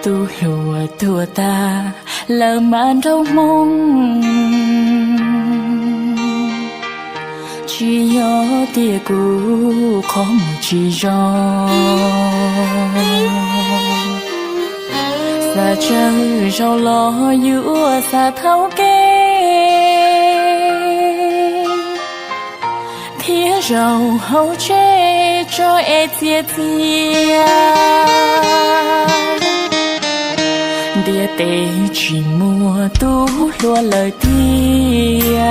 Tub hluas tuag tag lawm mas nraug hmoo, tsis yog tias kuv qhov muag tsis zoo. Xav tsawg zaus los yuav xav thaum kej, thiab zaum hauv tsev tso es txias txias. Ntiaj teb tsis muaj tub hluas lawm tiag,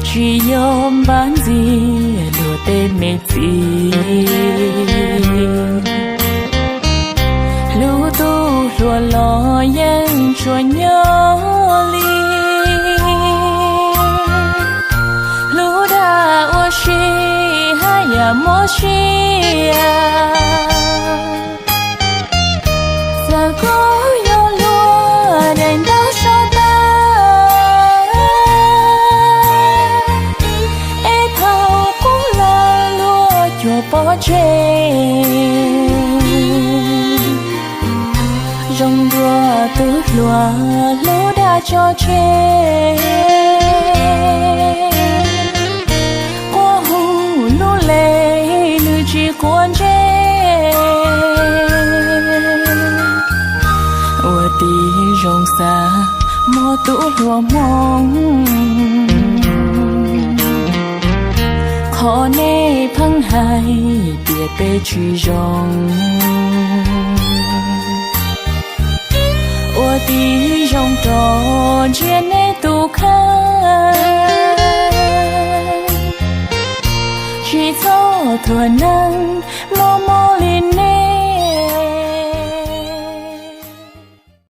tsis yog npab ntxias luag tej me txiv. Hlub tub hluas los yeej tsuas nyob li, hlub dag ua si haj yam mob siab. Txawm kuv yog luag daim ntaub so tag, es thaum qub lawm luag cuag pov tseg. Zoo dua tub hluas hlub dag tso tseg, quaj hu lub le nws tsis quav ntsej. Ua tib zoo xav muab tub hluas hmoo, qhov nej pheej hais tias peb tsis zoo. Ua tib zoo rov ntsia nej tus kheej, tsis txhob thuam neeg mob